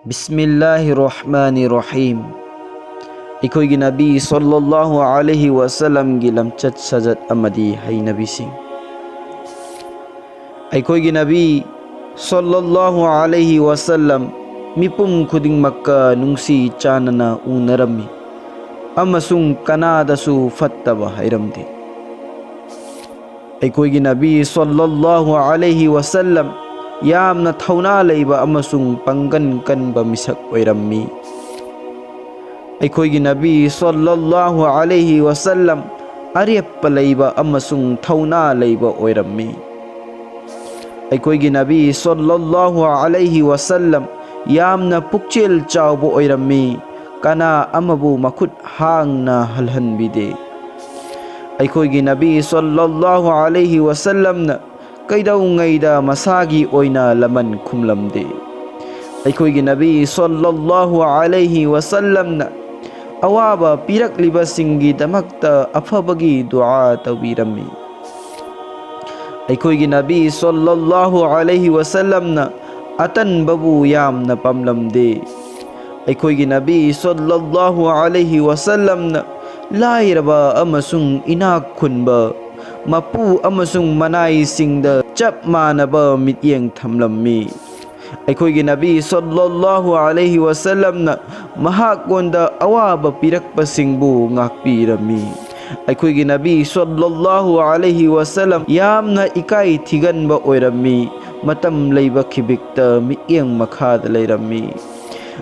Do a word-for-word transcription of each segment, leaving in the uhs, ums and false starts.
ꯕꯤꯁꯃꯤꯜꯂꯥꯍꯤꯔ ꯔꯍꯃꯥꯅꯤꯔ ꯔꯍꯤꯝ꯫ ꯑꯩꯈꯣꯏꯒꯤ ꯅꯕꯤ ꯁꯜꯂꯜꯂꯥꯍꯨ ꯑꯂꯩꯍꯤ ꯋꯥꯁꯜꯂꯝꯒꯤ ꯂꯝꯆꯠ ꯁꯥꯖꯠ ꯑꯃꯗꯤ ꯍꯩꯅꯕꯤꯁꯤꯡ꯫ ꯑꯩꯈꯣꯏꯒꯤ ꯅꯕꯤ ꯁꯜꯂꯜꯂꯥꯍꯨ ꯑꯂꯩꯍꯤ ꯋꯥꯁꯜꯂꯝ ꯃꯤꯄꯨꯝ ꯈꯨꯗꯤꯡꯃꯛꯀ ꯅꯨꯡꯁꯤ ꯆꯥꯟꯅꯅ ꯎꯅꯔꯝꯃꯤ ꯑꯃꯁꯨꯡ ꯀꯅꯥꯗꯁꯨ ꯐꯠꯇꯕ ꯍꯥꯏꯔꯝꯗꯦ꯫ ꯑꯩꯈꯣꯏꯒꯤ ꯅꯕꯤ ꯁꯜꯂꯜꯂꯥꯍꯨ ꯑꯂꯩꯍꯤ ꯋꯥꯁꯜꯂꯝ ꯌꯥꯝꯅ ꯊꯧꯅꯥ ꯂꯩꯕ ꯑꯃꯁꯨꯡ ꯄꯥꯡꯒꯟ ꯀꯟꯕ ꯃꯤꯁꯛ ꯑꯣꯏꯔꯝꯃꯤ꯫ ꯑꯩꯈꯣꯏꯒꯤ ꯅꯕꯤ ꯁꯜꯂꯜꯂꯥꯍꯨ ꯑꯂꯩꯍꯤ ꯋꯥꯁꯜꯂꯝ ꯑꯔꯦꯞꯄ ꯂꯩꯕ ꯑꯃꯁꯨꯡ ꯊꯧꯅꯥ ꯂꯩꯕ ꯑꯣꯏꯔꯝꯃꯤ꯫ ꯑꯩꯈꯣꯏꯒꯤ ꯅꯕꯤ ꯁꯜꯂꯜꯂꯥꯍꯨ ꯑꯂꯩꯍꯤ ꯋꯥꯁꯜꯂꯝ ꯌꯥꯝꯅ ꯄꯨꯛꯆꯦꯜ ꯆꯥꯎꯕ ꯑꯣꯏꯔꯝꯃꯤ꯫ ꯀꯅꯥ ꯑꯃꯕꯨ ꯃꯈꯨꯠ ꯍꯥꯡꯅ ꯍꯜꯍꯟꯕꯤꯗꯦ꯫ ꯑꯩꯈꯣꯏꯒꯤ ꯅꯕꯤ ꯁꯜꯂꯜꯂꯥꯍꯨ ꯑꯂꯩꯍꯤ ꯋꯥꯁꯜꯂꯝꯅ ꯀꯩꯗꯧꯉꯩꯗ ꯃꯁꯥꯒꯤ ꯑꯣꯏꯅ ꯂꯃꯟ ꯈꯨꯝꯂꯝꯗꯦ꯫ ꯑꯩꯈꯣꯏꯒꯤ ꯅꯕꯤ ꯁꯜꯂꯜꯂꯥꯍꯨ ꯑꯂꯩꯍꯤ ꯋꯥꯁꯜꯂꯝꯅ ꯑꯋꯥꯕ ꯄꯤꯔꯛꯂꯤꯕꯁꯤꯡꯒꯤꯗꯃꯛꯇ ꯑꯐꯕꯒꯤ ꯗꯨꯑꯥ ꯇꯧꯕꯤꯔꯝꯃꯤ꯫ ꯑꯩꯈꯣꯏꯒꯤ ꯅꯕꯤ ꯁꯜꯂꯜꯂꯥꯍꯨ ꯑꯂꯩꯍꯤ ꯋꯥꯁꯜꯂꯝꯅ ꯑꯇꯟꯕꯕꯨ ꯌꯥꯝꯅ ꯄꯥꯝꯂꯝꯗꯦ꯫ ꯑꯩꯈꯣꯏꯒꯤ ꯅꯕꯤ ꯁꯜꯂꯜꯂꯥꯍꯨ ꯑꯂꯩꯍꯤ ꯋꯥꯁꯜꯂꯝꯅ ꯂꯥꯏꯔꯕ ꯑꯃꯁꯨꯡ ꯏꯅꯥꯛ ꯈꯨꯟꯕ, ꯃꯄꯨ ꯑꯃꯁꯨꯡ ꯃꯅꯥꯏꯁꯤꯡꯗ ꯆꯞ ꯃꯥꯟꯅꯕ ꯃꯤꯠꯌꯦꯡ ꯊꯝꯂꯝꯃꯤ꯫ ꯑꯩꯈꯣꯏꯒꯤ ꯅꯕꯤ ꯁꯜꯂꯜꯂꯥꯍꯨ ꯑꯂꯩꯍꯤ ꯋꯥꯁꯜꯂꯝꯅ ꯃꯍꯥꯛꯉꯣꯟꯗ ꯑꯋꯥꯕ ꯄꯤꯔꯛꯄꯁꯤꯡꯕꯨ ꯉꯥꯛꯄꯤꯔꯝꯃꯤ꯫ ꯑꯩꯈꯣꯏꯒꯤ ꯅꯕꯤ ꯁꯜꯂꯜꯂꯥꯍꯨ ꯑꯂꯩꯍꯤ ꯋꯥꯁꯜꯂꯝ ꯌꯥꯝꯅ ꯏꯀꯥꯏ ꯊꯤꯒꯟꯕ ꯑꯣꯏꯔꯝꯃꯤ꯫ ꯃꯇꯝ ꯂꯩꯕ ꯈꯤꯕꯤꯛꯇ ꯃꯤꯠꯌꯦꯡ ꯃꯈꯥꯗ ꯂꯩꯔꯝꯃꯤ꯫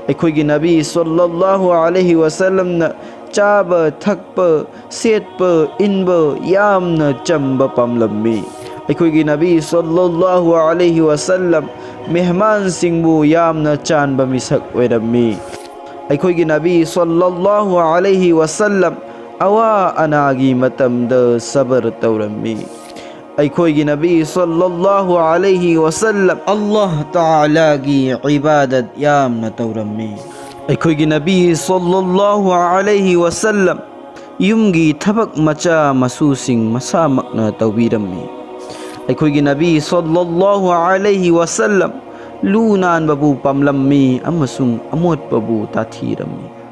ꯑꯩꯈꯣꯏꯒꯤ ꯅꯕꯤ ꯁꯜꯂꯜꯂꯥꯍꯨ ꯑꯂꯩꯍꯤ ꯋꯥꯁꯜꯂꯝꯅ ꯆꯥꯕ ꯊꯛꯄ, ꯁꯦꯠꯄ ꯏꯟꯕ ꯌꯥꯝꯅ ꯆꯝꯕ ꯄꯥꯝꯂꯝꯃꯤ꯫ ꯑꯩꯈꯣꯏꯒꯤ ꯅꯕꯤ ꯁꯜꯂꯜꯂꯥꯍꯨ ꯑꯂꯩꯍꯤ ꯋꯥꯁꯜꯂꯝ ꯃꯦꯍꯃꯥꯟꯁꯤꯡꯕꯨ ꯌꯥꯝꯅ ꯆꯥꯟꯕ ꯃꯤꯁꯛ ꯑꯣꯏꯔꯝꯃꯤ꯫ ꯑꯩꯈꯣꯏꯒꯤ ꯅꯕꯤ ꯁꯜꯂꯜꯂꯥꯍꯨ ꯑꯂꯩꯍꯤ ꯋꯥꯁꯜꯂꯝ ꯑꯋꯥ ꯑꯅꯥꯒꯤ ꯃꯇꯝꯗ ꯁꯕꯔ ꯇꯧꯔꯝꯃꯤ꯫ ꯑꯩꯈꯣꯏꯒꯤ ꯅꯕꯤ ꯁꯜꯂꯜꯂꯥꯍꯨ ꯑꯂꯩꯍꯤ ꯋꯥꯁꯜꯂꯝ ꯑꯜꯂꯥꯍ ꯇꯥꯂꯥꯒꯤ ꯏꯕꯥꯗꯠ ꯌꯥꯝꯅ ꯇꯧꯔꯝꯃꯤ꯫ ꯑꯩꯈꯣꯏꯒꯤ ꯅꯕꯤ ꯁꯜꯂꯜꯂꯥꯍꯨ ꯑꯂꯩꯍꯤ ꯋꯥꯁꯜꯂꯝ ꯌꯨꯝꯒꯤ ꯊꯕꯛ ꯃꯆꯥ ꯃꯁꯨꯁꯤꯡ ꯃꯁꯥꯃꯛꯅ ꯇꯧꯕꯤꯔꯝꯃꯤ꯫ ꯑꯩꯈꯣꯏꯒꯤ ꯅꯕꯤ ꯁꯜꯂꯜꯂꯥꯍꯨ ꯑꯂꯩꯍꯤ ꯋꯥꯁꯜꯂꯝ ꯂꯨ ꯅꯥꯟꯕꯕꯨ ꯄꯥꯝꯂꯝꯃꯤ ꯑꯃꯁꯨꯡ ꯑꯃꯣꯠꯄꯕꯨ ꯇꯥꯊꯤꯔꯝꯃꯤ꯫